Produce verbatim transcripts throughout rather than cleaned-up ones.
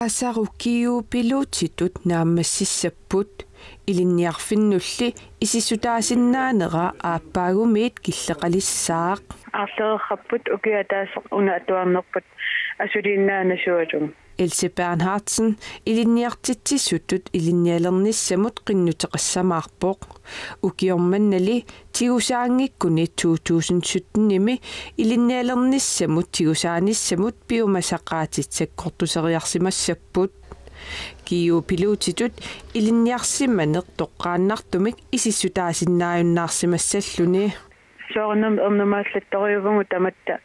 Asaru GU-pilutitut naammassissapput, ilinniarfinnulli isissutaasinnaanera aappaagumiit killeqalissaaq. Aarlereerparput ukiup ataaseq una atuarnerput asuliinnaanasualugu. Else Bernhardsen ilinniartitsisutut ilinnialernissamut qinnuteqassamaarpoq. Ukioq mannali tigusaanngikkunik to tusind syttenimi ilinnialernissamut tigusaanissamut piumasaqaatit sakkortuseriarsimassapput. GU-pilutitut ilinniarsimaneq toqqaannartumik isissutaasinnaajunnaarsimassalluni. Soorunami ernumaallattorujuuvugut tamatta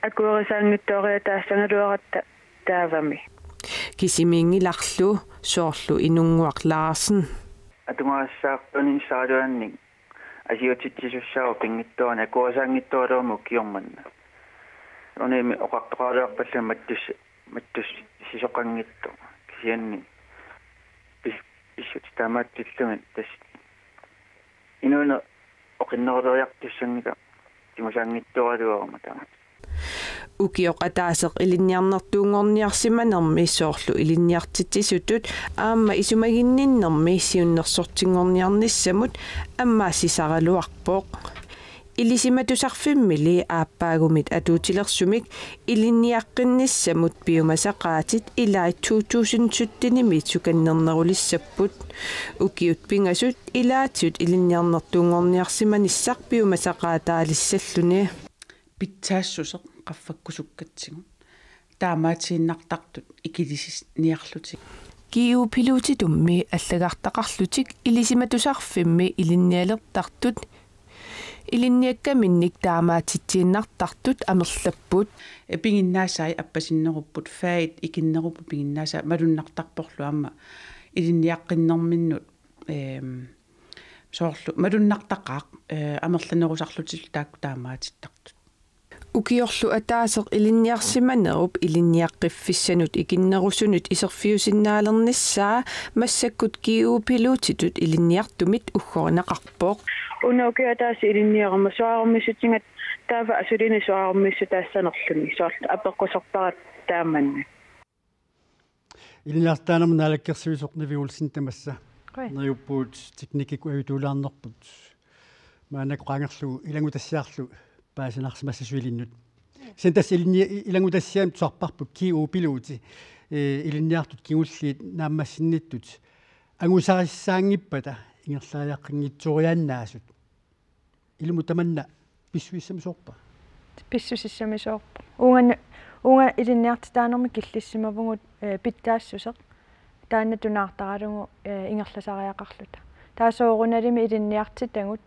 akuerisaanngitsooriataassagaluaratta taavami. Kisimiinngilarlu soorlu Inunnguaq Larsen. Atugarissaartunik saaluannik asiutitsisussaavoq pinngitsoorani akuerisaanngitsooralumi ukioq manna. Unimi oqartoqaraluarpallunga mattus-, mattussisoqanngitsoq kisianni pis-, pissutsit taamaatsillugit tassa inuuneq oqinneruleriartussanngilaq tigusaanngitsooraluaruma taamaat. Ukioq ataaseq ilinniarnertuunngorniarsimanermi soorlu ilinniartitsisutut aamma isumaginninnermi siunnersortinngorniarnissamut ammaassisaraluarpoq. Ilisimatusarfimmili aappaagumit atuutilersumik ilinniaqqinnissamut piumasaqaatit ilaat to tusind syttenimi sukannernerulissapput. Ukiut pingasut ilaatigut ilinniarnertuunngorniarsimanissaq piumasaqaataalissalluni. Pitsaassuseq qaffakkusukkatsigu. Taamaatiinnartartut ikilisiniarlutik. GU-pilutitummi allagartaqarlutik ilisimatusarfimmi ilinnialertartut ilinniakkaminnik taamaatitsiinnartartut amerlapput. Piginnaasai appasinnerupput, fagit ikinnerupput piginnaasai malunnartarporlu aamma ilinniaqqinnerminnut, ehm, soorlu malunnartaqaaq, eh, amerlanerusarlutillu taakku taamaatittartut. Ukiorlu ataaseq ilinniarsimanerup ilinniaqqiffissanut ikinnerusunut iserfiusinnaalernissaa massakkut GU-pilutitut ilinniartumit uggorineqarpoq. Una ukiup ataaseq ilinniarama soraarumissutigatta taava asuliinnaq soraarumissutaassanerluni soorlu apeqquserpara taamani. Ilinniartitaanermut naalakkersuisoq Nivi Olsen tamassa. Qujan. Neriuppugut teknikkikkut ajutulaarnerput. Maannakkut qaangerlugu ilanngutassiarlu paasinarsimassasuilinnut. Sen tassa ilinni-, ilanngutassiami tusarparput GU-pilutit, eh, ilinniartut kingulliit naammassinnittut angusarissaanngippata ingerlariaqqinngitsoriaannaasut. Ilumut tamanna pissusissamisoorpa? Pissusissamisoorpoq. Uunga, uunga ilinniartitaanermi killissimavugut, eh, pitsaassuseq. Taanna tunaartaralugu, eh, ingerlasariaqarluta. Taava soorunalimi ilinniartitagut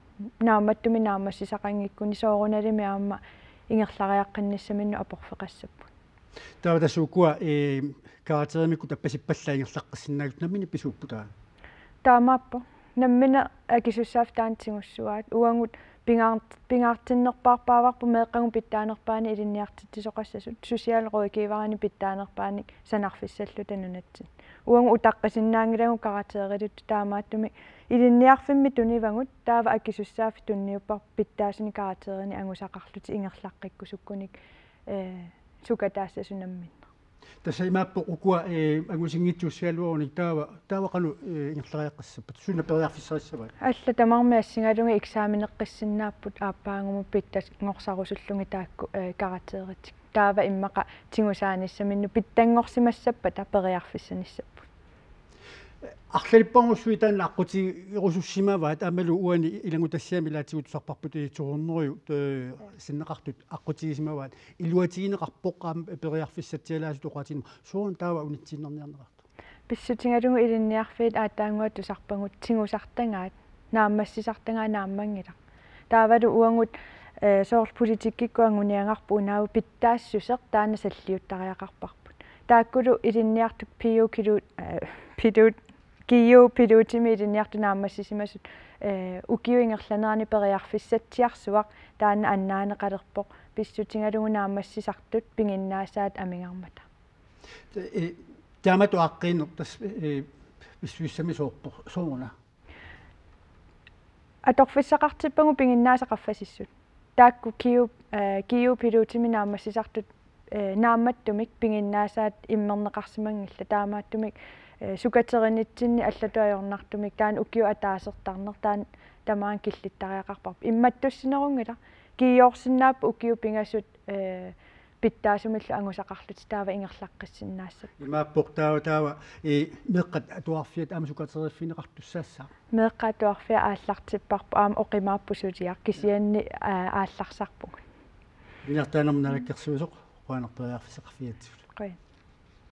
naammattumik naammassisaqanngikkunik soorunalimi aamma ingerlariaqqinnissaminnut aporfeqassapput. Taava tassa ukua, eh, karakterimikkut appasippallaat ingerlaqqissinnaagutta nammineq pisuupput taava? Taamaappoq. Nammineq akisussaaffik taanna tigussuaat. Uagut pingaart-, pingaartinnerpaarpaavarput meeqqagut pitsaanerpaannik ilinniartitsisoqassasut, socialrådgiverinik pitsaanerpaannik sanarfissalluta nunatsinni. Uagut utaqqisinnaanngilagut karakterilittut, taamaattumik ilinniarfimmi tunivagut, taava akisussaaffik tunniupparput pitsaasunik karakterinik angusaqarlutik ingerlaqqikkusukkunik, eh, sukataassasut namminneq. Tassa imaappoq ukua, eh, angusinngitsuussigaluarunik taava, taava qanoq, eh, ingerlariaqqissappat? Suna periarfissarissavaat? Allat tamarmik assigalugit eksameneqqissinnaapput aappaagumut pitsanngorsaarusullugit taakku, eh, karakteritik. Taava immaqa tigusaanissaminnut pitsanngorsimassappata periarfissanissapput. Arlalippassuit taanna aqqutigerusussimavaat aammalu uani ilanngutassiami ilaatigut tusarparput, eh, to hundrede, eh, sinneqartut aqqutigisimavaat. Iluatigineqarpoq aamma periarfissatsialaasutut oqaatigineq. Sooruna taava unitsiinnarniarneqartoq? Pissutigalugu ilinniarfiit aatsaannguaq tusarpagut tigusartagaat, naammassisartagaat naammanngilaq. Taavalu uagut, eh, soorlu politikkikkut anguniagarput unaavoq pitsaassuseq taanna salliuttariaqarparput. Taakkulu ilinniartut piukilu-, eh, pilut-, GU-pilutimi ilinniartut naammassisimasut, eh, ukiup ingerlanerani periarfissatsiarsuaq taanna annaaneqalerpoq pissutigalugu naammassisartut piginnaasaat amigarmata. Eh, taamatut aaqqiineq tassa, eh, pissusissamisoorpoq sooruna? Atorfissaqartippagut piginnaasat qaffasissut. Taakku GU, eh, GU-pilutimi naammassisartut Ee, naammattumik piginnaasaat immerneqarsimanngillat, taamaattumik ee, sukaterinnitsinni allatut ajornartumik taanna ukiut ataasertarneq taanna tamaanga killittariaqarparput. Immattussinerunngilaq, kiiorsinnaapput ukiut pingasut ee, pitsaasumillu angusaqarlutik, taava ingerlaqqissinnaassapput. Imaappoq taava, taava, ee, meeqqat atuarfiat aamma sukateriiffigineqartussaassaaq. Meeqqat atuarfiat aallartipparput, aamma oqimaapput suliaq, kisianni aa, aallarsarpugut. Ilinniartitaanermut naalakkersuisoq, qujanaq periarfissaqarfigigatsigut. Qujan.